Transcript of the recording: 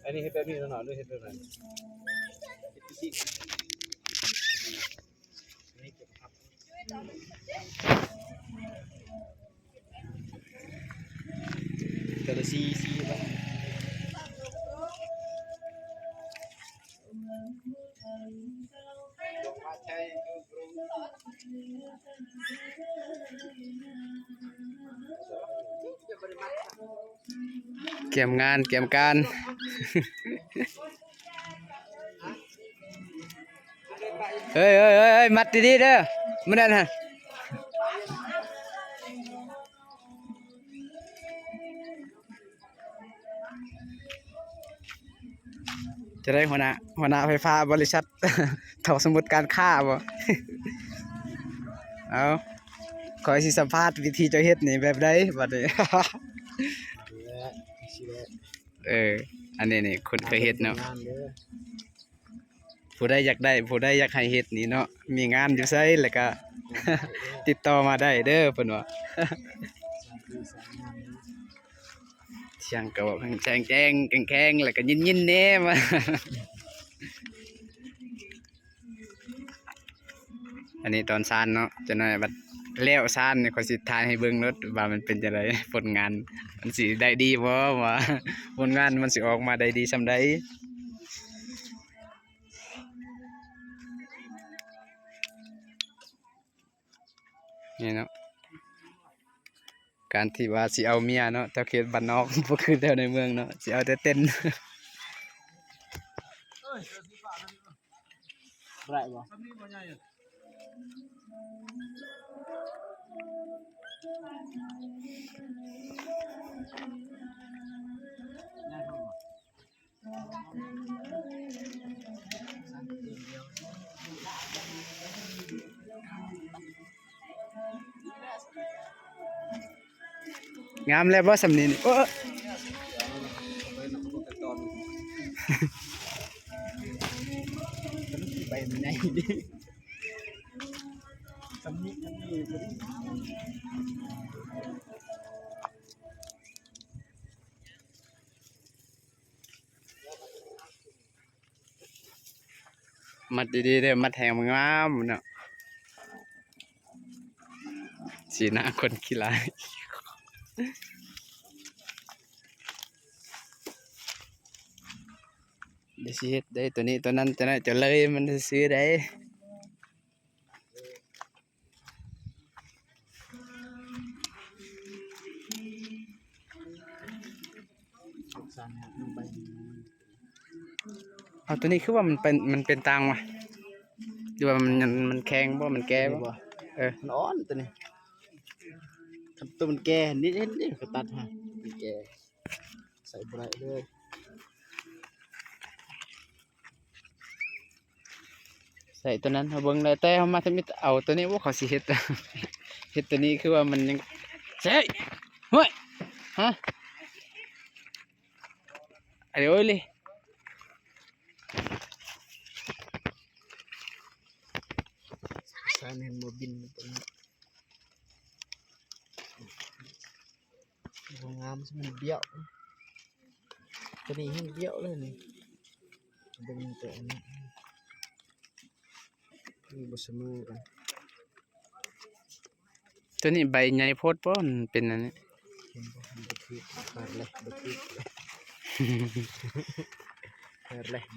ອັນນີ້ເຮັດແບບນີ້ເນາະ ຫຼືເຮັດແບບນັ້ນ? ເຮັດຈັ່ງຊີ້ ອັນນີ້ເກັບຜັກ ແຕ່ລະສີ່ ສີ່ ກຽມງານກຽມການ. ເຮີ້ຍ ເຮີ້ຍ ເຮີ້ຍ ມັດດີໆເດີ ມື້ນັ້ນຫັ້ນ. ຈະໄດ້ຫົວໜ້າ ຫົວໜ້າໄຟຟ້າບໍລິສັດ ຖອກສະໝຸດການຄ້າບໍ? ເອົາ ຂ້ອຍຊິສຳພາດວິທີເຈົ້າເຮັດນີ້ແບບໃດບັດນີ້? ເອີ ອັນນີ້ນີ້ຄົນເຄີຍເຮັດເນາະ. ຜູ້ໃດຢາກໄດ້ ຜູ້ໃດຢາກໃຫ້ເຮັດນີ້ເນາະ ມີງານຢູ່ໃສ ແລ້ວກະຕິດຕໍ່ມາໄດ້ເດີ ເພິ່ນວ່າ. ສຽງກະເວົ້າແຈ້ງໆ ແຂງໆ ແລ້ວກະຍິນໆແດ່ວ່າ. ອັນນີ້ຕອນຊານເນາະ ຈັກໜ້ອຍບັດແລ້ວຊານນີ້ ຂ້ອຍຊິຖ່າຍໃຫ້ເບິ່ງໂລດວ່າມັນເປັນຈັ່ງໃດ ຜົນງານມັນຊິໄດ້ດີບໍ່ ວ່າຜົນງານມັນຊິອອກມາໄດ້ດີສ່ຳໃດ. ນີ້ເນາະ ການທີ່ວ່າຊິເອົາເມຍເນາະ ແຖວເຂດບ້ານນອກ ບໍ່ຄືແຖວໃນເມືອງເນາະ ຊິເອົາແຕ່ເຕັ້ນ. ໄດ້ບໍ່? ງາມແລ້ວບໍ່ສ່ຳນີ້ນີ້? ໂອ້ ໄປມັນໃຫຍ່ເດ້ ສ່ຳນີ້ ສ່ຳນີ້. ມັດດີໆເດີ ມັດແຮງງາມເນາະ ສີໜ້າຄົນຂີ້ລ້າຍ. ດຽວຊິເຮັດໄດ້ໂຕນີ້ໂຕນັ້ນ ຈະໄດ້ຈະເລີຍມັນຊື່ໆໄດ໋. ເອົາ ໂຕນີ້ຄືວ່າມັນເປັນ ມັນເປັນຕ່າງວະ ຫຼືວ່າມັນ ມັນແຂງບໍ່ ມັນແກ່ບໍ່? ເອີ ມັນອ່ອນໂຕນີ້ ຄັນໂຕມັນແກ່ນີ້ ເຫັນ ເຫັນ ເຂົາຕັດໃຫ້ ມັນແກ່ ໃສ່ບໍ່ໄດ້ເລີຍ. ໃສ່ຕົວນັ້ນ ເຮົາເບິ່ງແລ້ວ ແຕ່ເຮົາມາທຳອິດເອົາຕົວນີ້. ໂອ້ ເຂົາຊິເຮັດ ເຮັດຕົວນີ້ຄືວ່າມັນຍັງ ເຮີ້ຍ ຮະ ອາໂດຍເລີຍ ສາຍແມ່ນບໍ່ບິນຕົວນີ້. ບໍ່ງາມ ມັນບ້ຽວ ຕົວນີ້ແຮງບ້ຽວເລີຍນີ້. ເບິ່ງແຕ່ອັນນີ້ ມັນບໍ່ສະເໝີກັນ. ຕົວນີ້ໃບໃຫຍ່ໂພດບໍ່ ມັນເປັນອັນນີ້ ເຫັນບໍ່? ມັນບໍ່ຖືກ ຂາດແລ້ວ ບໍ່ຖືກແລ້ວ ຂາດແລ້ວ ບໍ່